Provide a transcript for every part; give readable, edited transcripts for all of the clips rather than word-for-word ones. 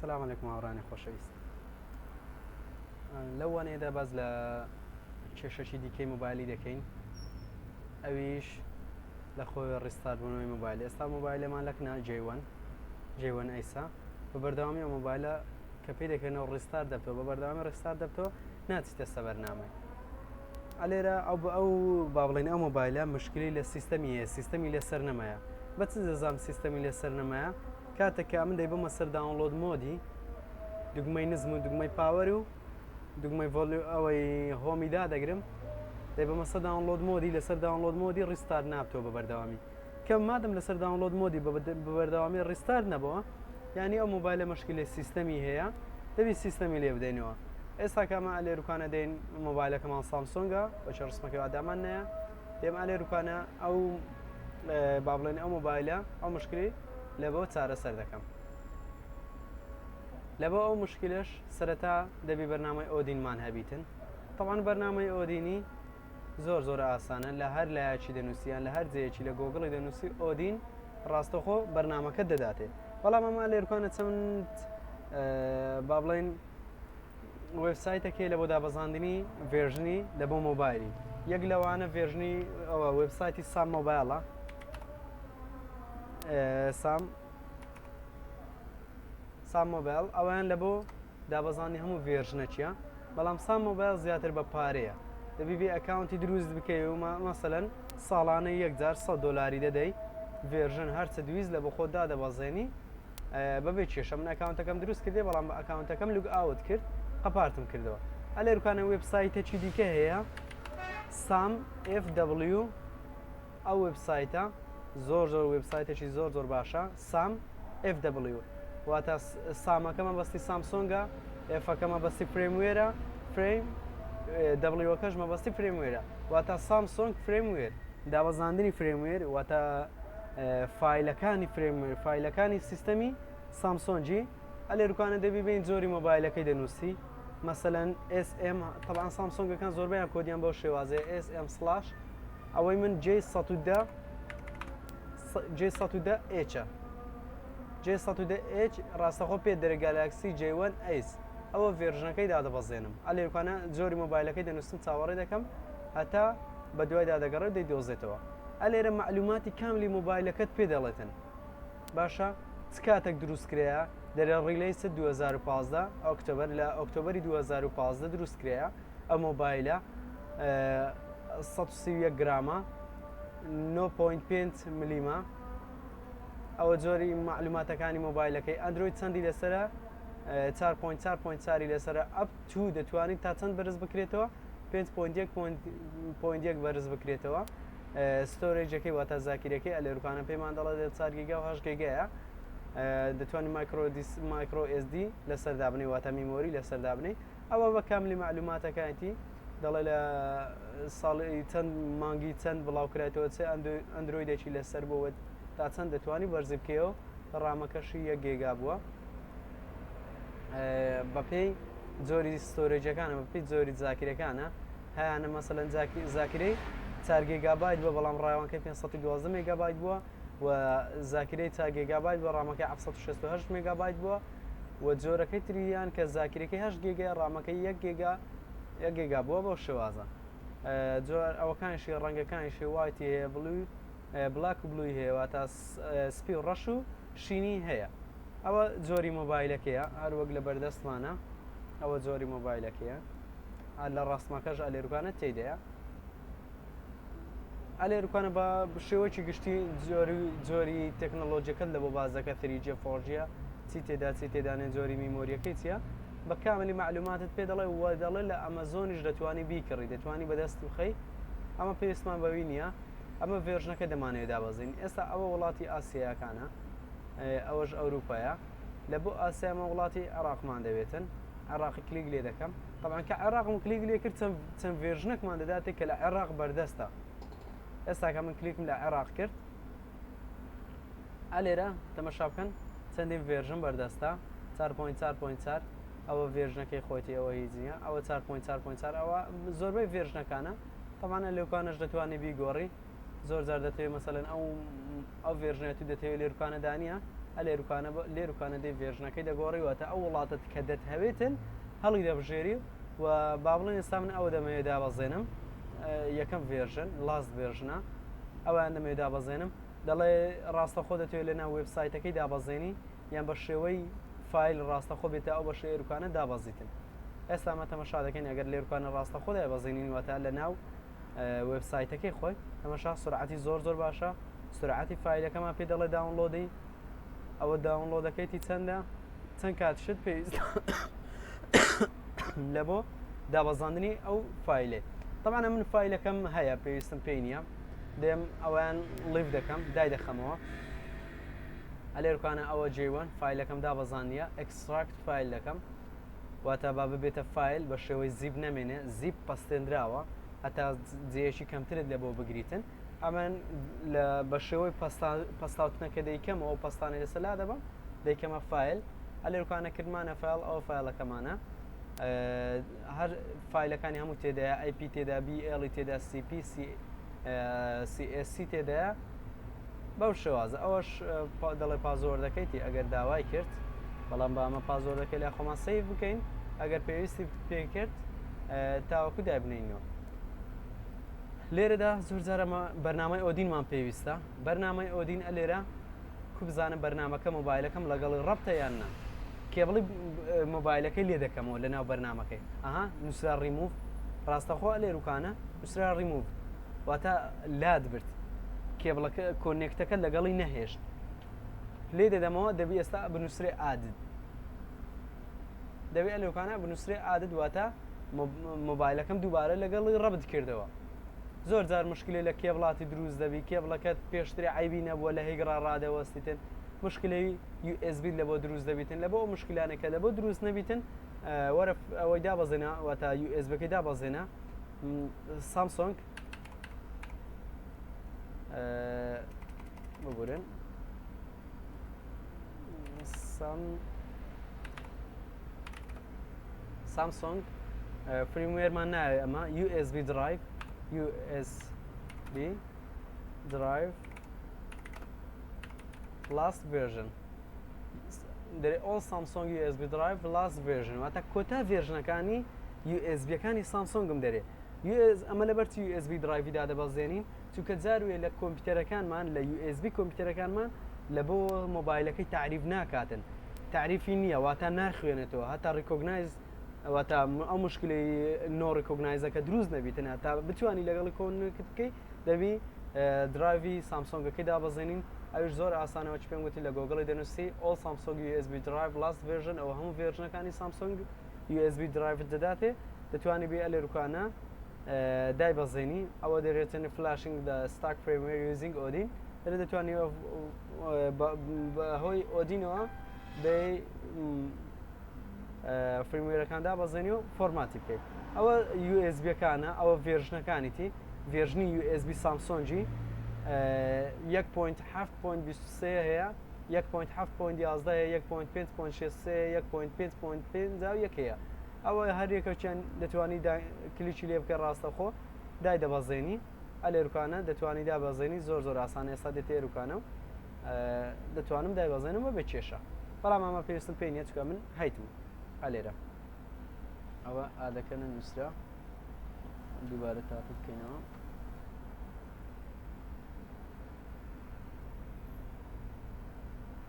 سلام علیکم هاوڕانی خۆشەویست لەو وانەیەدا باز لە کێشەکی دیکەی مۆبایلی دەکەین ئەویش لە خۆی restart بوونەوەی مۆبایل ئێستا مۆبایلەمان لەکنا J1 J1 Ace ە بە بەردەوامی ئەو مۆبایلە کە پێی دەکەنەوە restart دەبتەوە بە بەردەوامی restart دەبتەوە ناچیتە سەبەرنامەی ئەلێرە ئەو بە ئەو با بڵێین ئەو مۆبایلە مشکلی لە سیستەمی هەیە سیستەمی لەسەر نەمایە بە چ دەزانم سیستەمی لەسەر نەمایە کاتێک کە من دەیبەمە سەر download mode ی دوگمەی نزم و دوگمەی power و دوگمەی volume ئەوەی home ی دادەگرم دەیبەمە سەر download mode ی لەسەر download mode ی restart نابتەوە بە بەردەوامی کە مادەم لەسەر download mode ی بە بەردەوامی restart نەبەوە یعنی ئەو مۆبایلە مشکلی سیستەمی هەیە دەبی سیستەمی لێ بدەینەوە ئێستا کامە ئەلێروکانە دێن مۆبایلەکەمان سامسۆنگە بەچە ڕسمەکەی ئادامان نەیە دێم ئەلێروکانە ئەو با بڵێن ئەو مۆبایلە ئەو مشکلی لە بۆ چارەسەر دەکەم لە بۆ ئەو مشکلش سەرەتا دەبی بەرنامەی ئۆدینمان هەبیتن طبعا بەرنامەی ئۆدینی زۆر زۆر ئاسانە لە هەر لایەکی دەنووسی یان لە هەر جێیەکی لە گۆگڵی دەنووسی ئۆدین ڕاستەخۆ بەرنامەکەت دەداتێ بەڵام ئەمە لێرکانە چەند با بڵێن وێبسایتەکەی لە بۆ دابەزاندنی version ی لە بۆ مۆبایلی یەک لەوانە version ی ئەوە وێبسایتی سام مۆبایلە سام سام مۆبایل ئەویان لە بۆ دابەزاندنی هەموو version ەکیە بەڵام سام مۆبایل زیاتر بە پارەیە دەبی بێ account ی دروست بکەی و مەسەلەن ساڵانە یەک جار 100 دۆلاری دەدەی version هەرچە دویست لە بەخۆت دادەبەزێنی بەبێ کێشە من account ەکەم دروست کردێ بەڵام بە account ەکەم log out کرد قەپارتم کردەوە ئەلێرکانە وێبسایتەکی دیکە هەیە سام FW ئەو وێبسایتە زۆر زۆر وێبسایتێکی زۆر زۆر باشە سام FW واتە سامەکە مەبەستی سامسۆنگە F ەکە مەبەستی firmware ە frame W ەکەش مەبەستی firmware ە واتە سامسۆنگ firmware دابەزاندنی firmware واتە فایلەکانی firmware فایلەکانی سیستەمی سامسۆنگی ئەلێرکانە دەبی بین جۆری مۆبایلەکەی دەنووسی مەسەلەن SM طبعا سامسۆنگەکان زۆربەیان کۆدیان بەو شێوازەیە SM slash ئەوەی من J110 J110 H ە J110 H ڕاستەخۆ پێت دەرێ گالاکسی J1 Ace ئەوە version ەکەی دادەبەزێنم ئەلێرکانە جۆری مۆبایلەکەی دەنووسم چاوەڕێ دەکەم هەتا بە دوایدا دەگەڕێ و دەیدۆزێتەوە ئەلێرە مەعلوماتی کاملی مۆبایلەکەت پێ دەڵێتن باشە چ کاتێک دروست کرایە دەرێ release 2015 ئۆکتۆبەر لە ئۆکتۆبەری 2015 دروست کرایە ئەو مۆبایلە 131 گرامە 9.5 ملیمە ئەوە جۆری معلوماتەکانی مۆبایلەکەی ئەندرۆید چەندی لەسرە 4.4.4 لەسرە up to دەتوانیت تا چەند بەرز بکرێتەوە 5.1 بەرز بکرێتەوە storage ەکەی واتە زاکیرەکەی ئەلێروکانە پێمان دەڵێت 4 گیگا و 8 گیگایە دەتوانانی micro micro SD لەسەر دابنی واتە memory لەسەر دابنی ئەوە بە کاملی مەعلوماتەکایەتی دەڵێ لە ساڵی چەند مانگی چەند بڵاو کرایتەوە چ ئەندرۆیدێکی لەسەر بووە تا چەند دەتوانی بەرزی بکەیەوە RAM ەکەشی یەک گێگا بووە بەپێی جۆری storage ەکانە بەپێی جۆری زاکرەکانە هەیانە مەسەلەن زاکرەی 4 گێگابایت بووە بەڵام ڕاوانکەی 512 مێگابایت بووە و زاکرەی 4 گێگابایت بووە RAM ەکەی 768 مێگابایت بووە و جۆرەکەی تریان کە زاکرەکەی هەشت گێگای RAM ەکەی یەک گێگا یەک گێگا بووە بەو شێوازە جۆر ئەوەکانشی ڕەنگەکانشی white ی هەیە blue black و blue ی هەیە واتە سپی و ڕەش و شینی هەیە ئەوە جۆری مۆبایلەکەیە هەر وەک لە بەردەستمانە ئەوە جۆری مۆبایلەکەیە لە ڕاستمەکەش ئەلێروکانە تێدەیە ئەلێرکانە بە شێوەکی گشتی جۆری جۆری تەکنەلۆجیەکەت لە بۆ بازەکە 3G 4G چی تێدا چی تێدانێ جۆری memory یەکەی چییە بە کاملی معلوماتت پێ دەڵێ و دەڵێ لە ئەمەزۆنیش دەتوانی بیکڕی دەتوانی بەدەست بخەی ئەمە پێویستمان بەوی نییە ئەمە version ەکە دەمانەوێت دابەزین ئێستا ئەوە وڵاتی ئاسیاکانە ئەوەش ئەوروپایە لە بۆ ئاسیامە وڵاتی عێراقمان دەوێتن عێراقی کلیک لێ دەکەم طبعا کە عێراقم کلیک لێ کرد چەند چەند version ێکمان دەداتێ کە لە عێراق بەردەستە ئێستا کە من کلیکم لە عێراق کرد ئەلێرە تەمەشا بکەن چەندین version بەردەستە 4.4.4 ئەوە version ەکەی خۆیتی ئەوە هیچ نییە ئەوە 4.4.4 ئەوە زۆربەی version ەکانە تەمانە لەوکانەش دەتوانانی بیگۆڕی زۆر جار دەتەوێت مەسەلەن ئەو ئەو version ە تو دەتەوێت لێرکانە دانیە. ئە لێروکانە لێروکانە دێ version ەکەی دەگۆڕی واتە ئەو وڵاتت کە دەتهەوێتن هەڵی دەبژێری و با بڵێن ئێستا من ئەوە دەمەوێت دابەزێنم یەکەم version last version ە ئەویان دەمەوێت دابەزێنم دەڵێ ڕاستەخۆ دەتوێت لە ناو وێبسایتەکەی دابەزێنی یان بە شێوەی file ڕاستەخۆ بێتە ئەو بە شێروکانە دابەزیتن ئێستا مە تەمەشا دەکەین ئەگەر لێرکانە ڕاستەخۆ دابەزێنین واتە لە ناو وێبسایتەکەی خۆی تەمەشا سرعەتی زۆر زۆر باشە سرعەتی file ەکەمان پێ دەڵێ download ی ئەوە download ەکەیتی چەندە چەند کات شت پێویست لە بۆ دابەزاندنی ئەو file ێ طبعا من file ەکەم هەیە پێویستم پێی نییە دێم ئەویان leave دەکەم دای دەخەمەوە ئەلێرکانە ئەوە جیوان file ەکەم دابەزانیە extract file دەکەم واتە با ببێتە file بە شێوەی zip نەمێنێ zip پەستێنراوە هەتا جێیەکی کەمترت لە بۆ بگریتن ئەمن لە بە شێوەی پەستاوتنەکە دەیکەمەوە ئەو پەستانەی لەسەر لا دەبم دەیکەمە file ئەلێرکانە کردمانە file ئەو file ەکەمانە هەر file ەکانی هەموو تێدایە IP تێدا BL تێدا CP CSC تێدایە بەو شێوازە ئەوەش دەڵێ password ەکەیتی ئەگەر داوای کرد بەڵام با ئەمە password ەکەی لای خۆمان save بکەین ئەگەر پێویستی پێ کرد تاوەکو دابنینەوە لێرەدا زۆر جار ئەمە بەرنامەی Odin مان پێویستە بەرنامەی Odin ئەلێرە کو بزانم بەرنامەکە مۆبایلەکەم لەگەڵی ڕەبتە یان نا کێبڵی مۆبایلەکەی لێ دەکەمەوە لە ناو بەرنامەکەی ئەها نووسرا ڕیموف ڕاستەخۆ ئەلێروکانە نووسرا ڕیموف واتە لات برد cable ەکە connect ەکە لەگەڵی نەهێشت لێ دەدەمەوە دەبی ئێستا بنووسرێ add دەبێ ئەلۆکانە بنووسرێ add واتە مۆبایلەکەم دووبارە لەگەڵی ڕەبت کردەوە زۆر جار مشکلی لە cable اتی دروست دەبی cable ەکەت پێشتری عیبی نەبووە لە هێگڕا ڕادەوەستیتن مشکلی USB لە بۆ دروست دەبیتن لە بۆ ئەو مشکلانە کە لە بۆ دروست نەبیتن وەرە ئەوەی دابەزێنە واتە USB ەکەی دابەزێنە سامسۆنگ ببورن سام سامسۆنگ firmware مان ناوێ ئەمە USB drive USB drive last version دەرێ all Samsung USB drive last version واتە کۆتا version ەکانی USB ەکانی سامسۆنگم دەرێ US ئەمە لەبەر چی USB drive ی دادەبەزێنین چونکە جاروێ لە کۆمپیوتەرەکانمان لە USB کۆمپیوتەرەکانمان لە بۆ مۆبایلەکەی تعریف ناکاتن تعریفی نییە واتە ناخوێنێتەوە هەتا recognize واتە ئەو مشکلی no recognize ەکە دروست نەبیتن هەتا بتوانی لەگەڵی connect بکەیت دەبی drive ی سامسۆنگەکەی دابەزێنین ئەویش زۆر ئاسانەوە چ پێم گوتی لە گۆگڵی دەنووسی all Samsung USB drive last version ئەوە هەموو version ەکانی سامسۆنگ USB drive ت دەداتێ دەتوانی بێ ئەلێروکانە دایبەزێنی ئەوە دەرێتن flashing the stock firmware using Odin دەرێ دەتوانی هۆی Odin ەوە بێ firmware ەکان دابەزێنی و format ی بکەیت ئەوە USB ەکانە ئەوە version ەکانیتی version ی USB سامسۆنگی 1.7.23 هەیە 1.7.11 هەیە 1.5.63 1.5.5 هەیە ئەوە هەر یەکەکیان دەتوانی کلیکی لێ بکە ڕاستەخۆ دای دەبەزێنی ئەلێرکانە دەتوانی دابەزێنی زۆر زۆر ئاسان ئێستا دێتە ئێروکانە و دەتوانم دایبەزێنم بە بێ کێشە بەڵام ئەمە پێویستم پێی نییە چکە من هەیتم ئەلێرە ئەوە ئادەکە نەنووسرا دووبارە تاقی بکەینەوە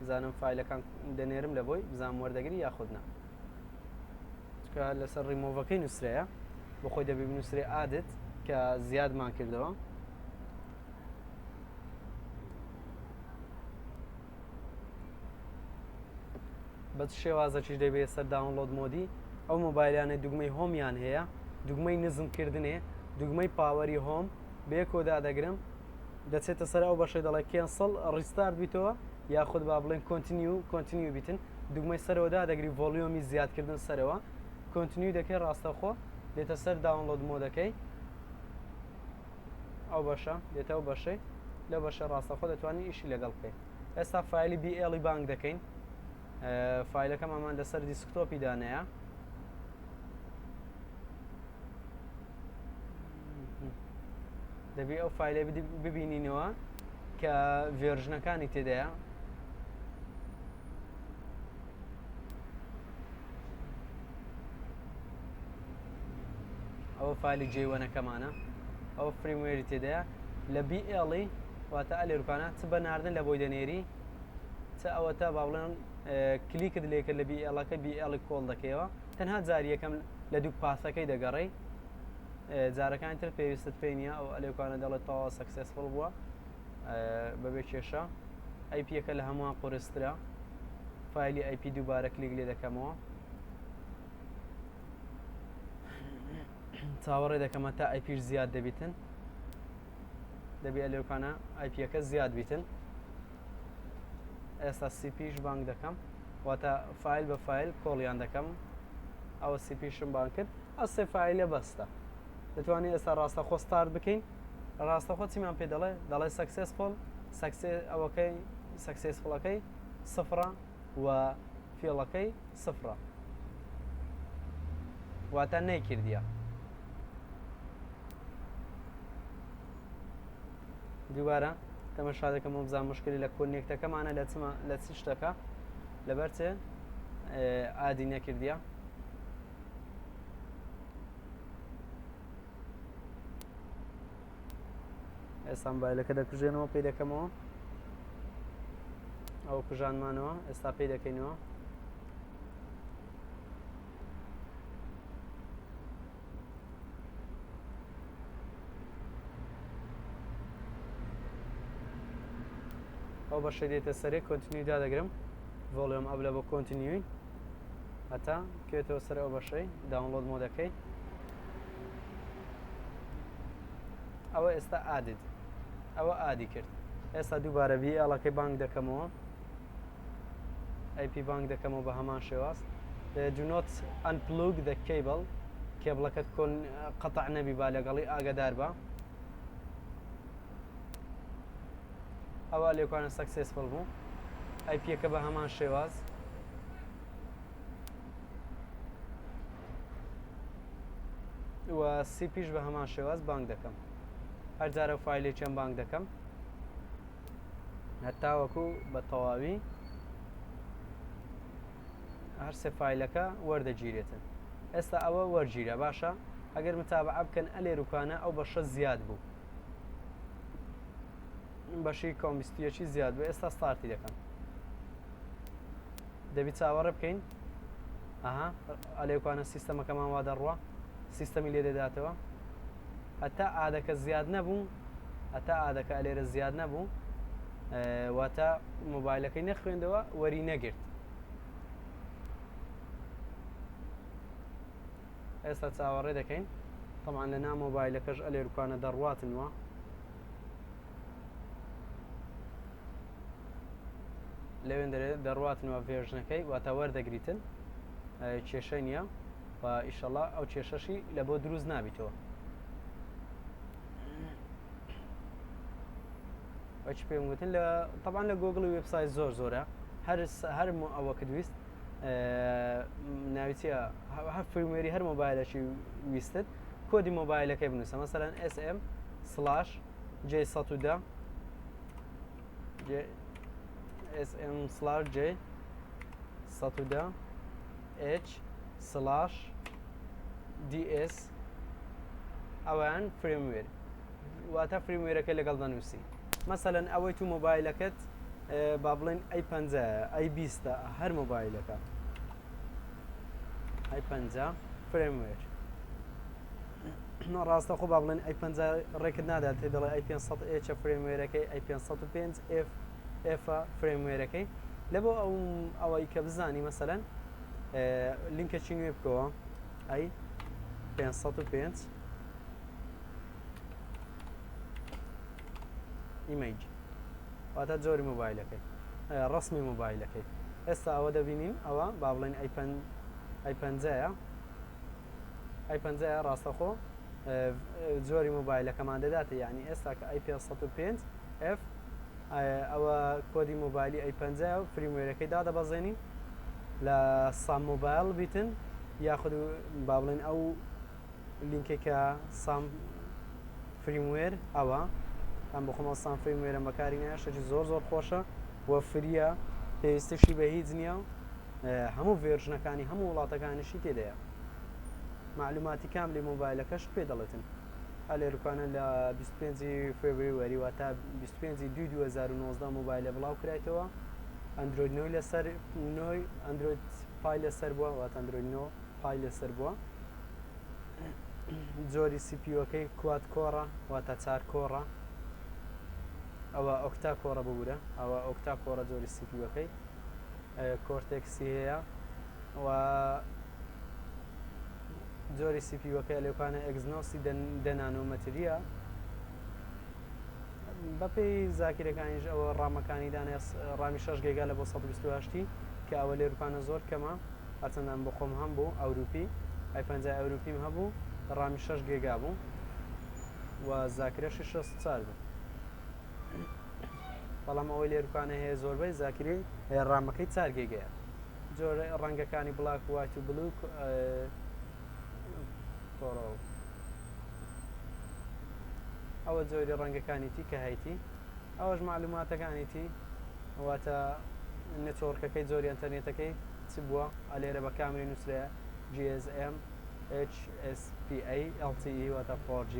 بزانم file ەکان دەنێرم لە بۆی بزانم وەردەگری یاخود نا چکە لەسەر ڕیمۆڤەکەی نووسرەیە بۆ خۆی دەبی بنووسرێ added کە زیادمان کردەوە بە چ شێوازەکیش دەبێت سەر download mode ی ئەو مۆبایلانە دوگمەی home یان هەیە دوگمەی نزمکردنێ دوگمەی power ی home بەیەکۆ دادەگرم دەچێتە سەر ئەو بەشەی دەڵێ cancel restart بیتەوە یاخود با بڵێن continue continue بیتن دوگمەی سەرەوە دادەگری volume ی زیادکردن سەرەوە continue دەکەی ڕاستەخۆ دێتە سەر download mode ەکەی ئەو بەشە دێتە ئەو بەشەی لەو بەشە ڕاستەخۆ دەتوانین ئیشی لەگەڵ بکەین ئێستا file ی BL ی بانگ دەکەین file ەکەمامان لەسەر desktop ی دانەیە دەبی ئەو file ە ببینینەوە کە version ەکانی تێدایە. ئەوە فایلی J1 ەکەمانە ئەوە firmware ی تێدایە لە BLE ی واتە ئەلێرکانە چ بە ناردن لە بۆی دەنێری چ ئەوەتا با بڵێن کلیکت لێکرد لە BLE ەکە BLE ی call دەکەیەوە تەنها جاری یەکەم لە دوو path ەکەی دەگەڕێی جارەکانی تر پێویستت پێی نییە ئەو ئەلێکانە دەڵێت تەواو successful بووە بەبێ کێشە IP ەکە لە هەمووان قورسترە فایلی IP دووبارە کلیک لێ دەکەمەوە چاوەڕێ دەکەمە تا IP ش زیاد دەبیتن دەبی ئەلێوکانە IP ەکە زیاد بیتن ئێستا SCP ش بانگ دەکەم واتە فایل بە فایل call یان دەکەم ئەوە SCP شم بانگ کرد ئەو سێ فایلە بەستە دەتوانین ئێستا ڕاستەخۆ start بکەین ڕاستەخۆ چیمان پێ دەڵێ دەڵێ successful success ئەوەکەی successful ەکەی سفرە و fail ەکەی سفرە واتە نەیکردیە دووبارە تەمەشا دەکەم و بزانم مشکلی لە connect ەکەمانە لە چما لە چ شتەکە لەبەر چێ add ی نەکردیە ئێستا مۆبایلەکە دەکوژێنەوە پێی دەکەمەوە ئەو کوژانمانەوە ئێستا پێی دەکەینەوە ئەو بەشە دێتە سەرێ continue دادەگرم volume up لە بۆ continue ی هەتا بکەوێتەوە سەر ئەو بەشەی download mode ەکەی ئەوە ئێستا added ئەوە add ی کرد ئێستا دووبارە BLE ەکەی بانگ دەکەمەوە IP بانگ دەکەمەوە بە هەمان شێواز do not unplug the cable cable ەکەت کۆن قەتع نەبی با لەگەڵی ئاگدار بە ئەوە لێکوانە successful بوو IP ەکە بە هەمان شێواز و SCP ش بە هەمان شێواز بانگ دەکەم هەر جارە فایلێکیان بانگ دەکەم هەتاوەکو بە تەواوی هەر سێ فایلەکە وەردەگیرێتن ئێستا ئەوە وەرگیرە باشە ئەگەر متابعە بکەن ئەلێروکانە ئەو بەشە زیاد بوو بەشی کۆمیستیەکی زیاد بوو ئێستا ستارتی دەکەم دەبی چاوەڕێ بکەین ئەها ئەلێکوانە سیستەمەکەمان وا دەڕوا سیستەمی لێ دەداتەوە هەتا add ەکە زیاد نەبوو هەتا add ەکە ئەلێرە زیاد نەبوو واتە مۆبایلەکەی نەخوێندەوە وەری نەگرت ئێستا چاوەڕێ دەکەین طبعا لە نا مۆبایلەکەش ئەلێرکانە دەڕواتنوە لەوێن دەرێ دەڕواتنەوە version ەکەی واتە وەردەگریتن کێشە نییە و ئیشەڵا ئەو کێشەشی لە بۆ دروست نابیتەوە وەچ پێم وتن لە طبعا لە گۆگڵی وێبسایت زۆر زۆرە هەر هەر ئەوە کە ویست ناویچە هەر firmware ی هەر مۆبایلەکی ویستت کۆدی مۆبایلەکەی بنووسە مەسەلەن SM slash J110 SM slash J 110 H slash DS ئەویان firmware واتە firmware ەکە لەگەڵ دەنووسی مەسەلەن ئەوەی تو مۆبایلەکەت با بڵێن A پەنجایە A بیستە هەر مۆبایلەکە A 50 firmware ڕاستەخۆ با بڵێن A 50 ڕێکت نادات تێ دەڵێ A 500 H firmware ەکەی A 505 F F firmware ەکەی لە بۆ ئەو ئەوەی کە بزانی مەسەلەن لینکەکی نوێ بکەوە A 505 image واتە جۆری مۆبایلەکەی ڕسمی مۆبایلەکەی ئێستا ئەوە دەبینین ئەوە با بڵێن A پەنجایە A پەنجایە ڕاستەخۆ جۆری مۆبایلەکەمان دەداتە یعنی ئێستا کە A 505 F ئەوە کۆدی مۆبایلی A پەنجایە و firmware ەکەی دادەبەزێنین لە سام مۆبایل بیتن یاخود با بڵێن ئەو لینکێک کە سام firmware ئەوە ئەم بخۆمە سام firmware م بەکاری نایە شتێکی زۆر زۆر خۆشە و free یە پێویستیشی بە هیچ نییە و هەموو version ەکانی هەموو وڵاتەکانیشی تێدایە. مەعلوماتی کاملی مۆبایلەکەشت پێ دەڵێتن. ئە لێرکانە لە 25 February واتە 25 دوی 2019 مۆبایلە بڵاو کرایتەوە. ئەندرۆید نۆی لەسەر نۆی ئەندرۆید Pie لەسەر بووە واتە ئەندرۆید نۆ Pie لەسەر بووە. جۆری CPU ەکەی quad core ە واتە چار core ە ئەوە octa core ە ببورە ئەوە octa core ە جۆری CPU ەکەی Cortex ی هەیە و جۆری CPU ەکەی لێوکانە Exynos ی دە نانۆمەتریە بەپێی زاکیرەکانیش ئەوە ڕامەکانی دانێ ڕامی 6 گێگا لە بۆ 128 کە ئەوە لێروکانە زۆر کەمە هەرچەندە من بۆ خۆم هەم بوو ئەوروپی ئای پەنجای ئەوروپیم هەبوو ڕامی 6 گێگا بوو و زاکرەشی 64 بوو بەڵام ئەوەی لێروکانە هەیە زۆربەی زاکری ڕامەکەی چار گێگەیە جۆر ڕەنگەکانی black white و blue coral ئەوە جۆری ڕەنگەکانیتی کە هەیتی ئەوەش معلوماتەکانیتی واتە network ەکەی جۆری ئەتەرنێتەکەی چ بووە ئەلێرە بە کاملی نووسرایە GSM HSPA LTE واتە 4G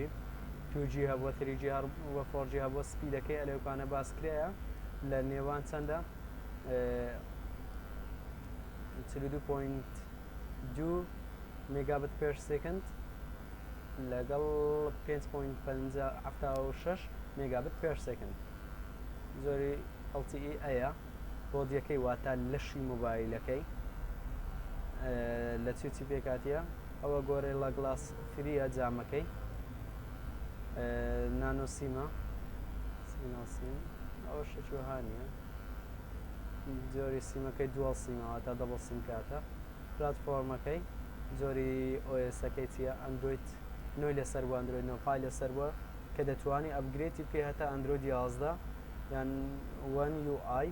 2G هەبووە 3G هەبووە 4G هەبووە speed ەکەی ئەلێوکانە باس کرایە لە نێوان چەندە 42.2 megabit per second لەگەڵ 5.76 megabit per second جۆری LTE ئەیە body ەکەی واتە لەشی مۆبایلەکەی لە چی چی پێکاتیە ئەوە Gorilla Glass three ە جامەکەی nano SIM ە SIM ئەوە شتێکی وەها نییە جۆری سیمەکەی dual SIM ە واتە double SIM کارتە پلاتفۆرمەکەی جۆری OS ەکەی چییە ئەندرۆید نۆی لەسەر بوو ئەندرۆید نۆ Pie لەسەر بووە کە دەتوانی upgrade ی بکەی هەتا ئەندرۆید 11 یان One UI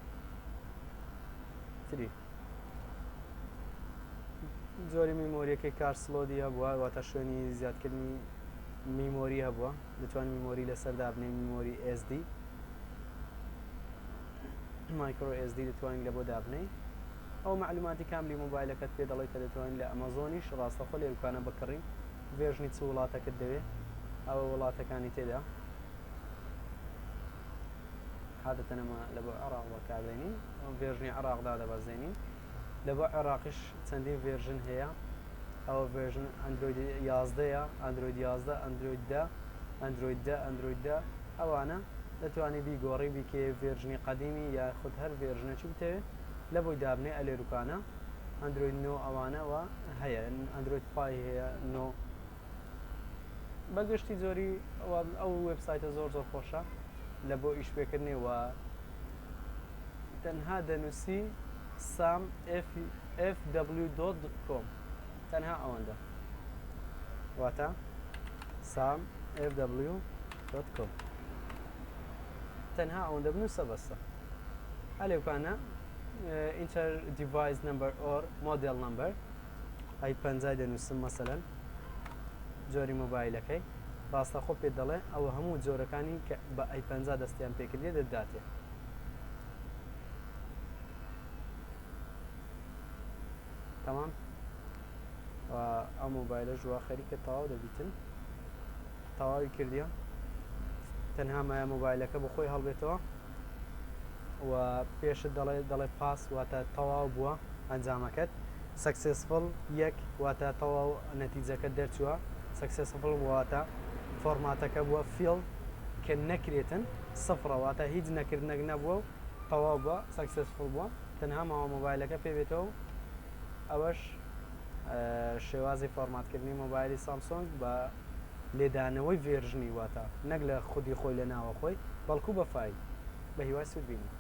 3 جۆری memory ەکەی card slot ی هەبووە واتە شوێنی زیادکردنی memory هەبووە دەتوان memory لەسەر دابنێ memory SD micro SD دەتوانین لە بۆ دابنێ ئەو معلوماتی کاملی مۆبایلەکەت پێ دەڵێت کە دەتوانین لە ئەمەزۆنیش ڕاستەخۆ لێرکانە بکڕی version ی چ وڵاتەکەت دەوێ ئەوە وڵاتەکانی تێدا عادەتەن ئەمە لە بۆ عێراق بەکاردێنین version ی عێراق دادەبەزێنین لە بۆ عێراقیش چەندین version هەیە ئەوە version ئەندرۆید یازدەیە ئەندرۆید یازدە ئەندرۆید دە ئەندرۆید دە ئەندرۆید دە ئەوانە دەتوانی بیگۆڕی بیکێ version ی قەدیمی یاخود هەر version ەکی بتەوێ لە بۆی دابنێ ئەلێروکانە ئەندرۆید نۆ ئەوانە وە هەیە ئەندرۆید Pie هەیە نۆ بەگشتی جۆری ئەو وێبسایتە زۆر زۆر خۆشە لە بۆ ئیش پێکردنی و تەنها دەنووسی سام fw.com تەنها ئەوەندە واتە سام fw.com تەنها ئەوەندە بنووسە بەسە ئەلێوکانە enter device number or model number ئەی پەنجای دەنووسم مەسەلەن جۆری مۆبایلەکەی ڕاستەخۆ پێت دەڵێ ئەوە هەموو جۆرەکانی کە بە ئەی پەنجا دەستیان پێکردێ دەداتێ. تەمام ئەو مۆبایلە ژوە خەریکە تەواو دەبیتن تەواوی کردیە تەنها مایە مۆبایلەکە بۆ خۆی هەڵبێتەوە و پێشت دەڵێ دەڵێ pass واتە تەواو بووە ئەنجامەکەت successful یەک واتە تەواو نەتیجەکە دەرچووە successful واتە فۆرماتەکە بووە fail کە نەکرێتن سفرە واتە هیچ نەکردنەک نەبووە و تەواو بووە successful بووە تەنها ماوە مۆبایلەکە پێ بێتەوە و ئەوەش شێوازی فۆرماتکردنی مۆبایلی سامسۆنگ بە لێدانەوەی version ی واتە نەک لە خودی خۆی لە ناوە خۆی بەڵکو بە فایل بە هیوای سوود بینین.